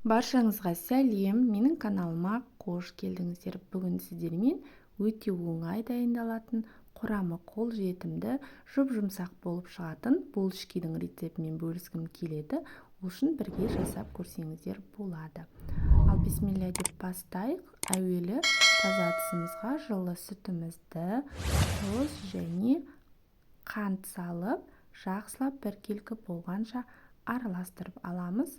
Баршаңызға сәлем, менің каналыма қош келдіңіздер. Бүгін сіздермен өте оңай дайындалатын, құрамы қолжетімді, жұп-жұмсақ болып шығатын булочкидің рецептімен бөліскім келеді. Ол үшін бірге жасап көрсеңіздер болады. Ал бисмилля деп бастайық. Әуелі таза ыдысымызға жылы сүтімізді, тұз және қант салып, жақсылап біркелкі болғанша араластырып аламыз.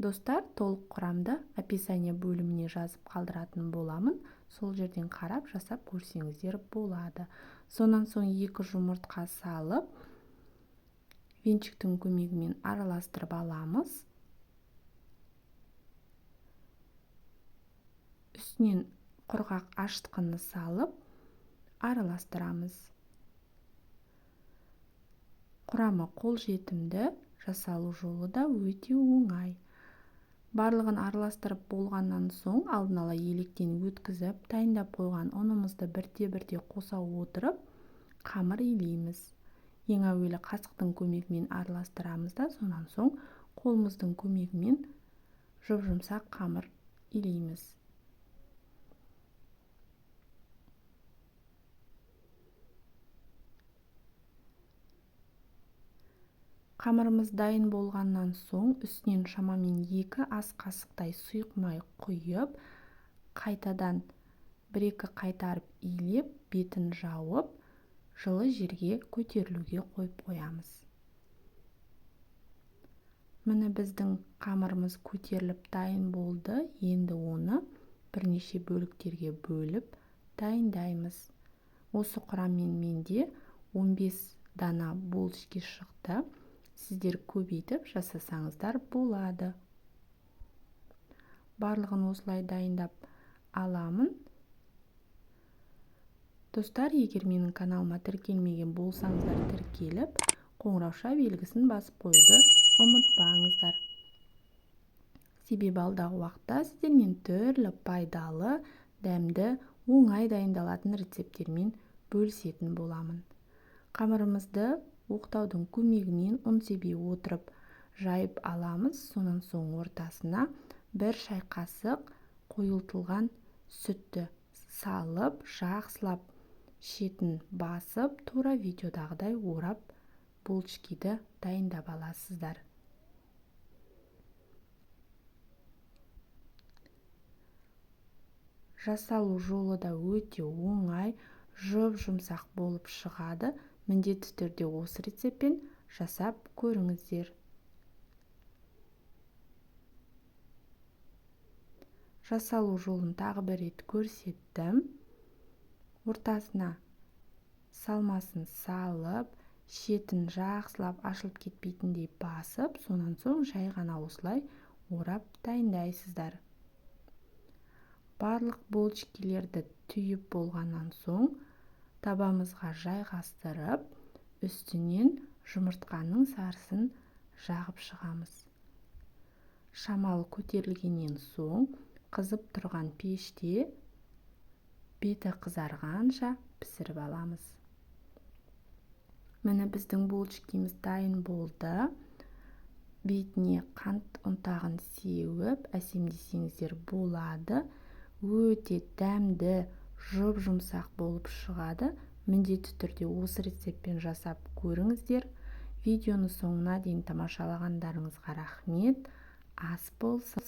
Достар, толық құрамды описание бөліміне жазып қалдыратын боламын. Сол жерден қарап жасап көрсеңіздер болады. Сонан соң 2 жұмыртқа салып, венчиктің көмегімен араластырып аламыз. Үстінен құрғақ ашытқыны салып, араластырамыз. Құрамы қолжетімді, жасалу жолы да өте оңай. Барлығын араластырып болғаннан соң алдын ала електен өткізіп, дайындап қойған ұнымызды бірте-бірте қоса отырып, қамыр илейміз. Ең әуелі қасықтың көмегімен араластырамыз да, сонан соң қолымыздың көмегімен жұп-жұмсақ қамыр илейміз. Қамырымыз дайын болғаннан соң үстінен шамамен 2 ас қасықтай сұйық май құйып, қайтадан 1-2 қайтарып илеп, бетін жауып, жылы жерге көтерілуге қойып қоямыз. Міне біздің қамырымыз көтеріліп дайын болды. Енді оны бірнеше бөліктерге бөліп дайындаймыз. Осы құраммен менде 15 дана булочки шықты. Сіздер көбейтіп жасасаңыздар болады. Барлығын осылай дайындап аламын. Достар, егер менің каналыма тіркелмеген болсаңыздар, тіркеліп, қоңырауша белгісін басып қоюды ұмытпаңыздар. Себебі алдағы уақытта сіздермен түрлі пайдалы, дәмді, оңай дайындалатын рецепттермен бөлісетін боламын. Қамырымызды оқтаудың көмегімен ұн себей отырып жайып аламыз. Сонан соң ортасына 1 шай қасық қойылтылған сүтті салып, жақсылап шетін басып, тура видеодағыдай орап булочкиді дайындап аласыздар. Жасалу жолы да өте оңай, жұп-жұмсақ болып шығады. Міндетті түрде осы рецептпен жасап көріңіздер. Жасалу жолын тағы бір рет көрсеттім. Ортасына салмасын салып, шетін жақсылап ашылып кетпейтіндей басып, сонан соң жай ғана осылай орап дайындайсыздар. Барлық булочкилерді түйіп болғаннан соң табамызға жайғастырып, үстінен жұмыртқаның сарысын жағып шығамыз. Шамалы көтерілгеннен соң қызып тұрған пеште беті қызарғанша пісіріп аламыз. Міне біздің булочкиміз дайын болды. Бетіне қант ұнтағын сеуіп, әсемдесеңіздер болады. Өте дәмді, жұп-жұмсақ болып шығады. Міндетті түрде осы рецептпен жасап көріңіздер. Видеоны соңына дейін тамашалағандарыңызға рахмет. Ас болсын.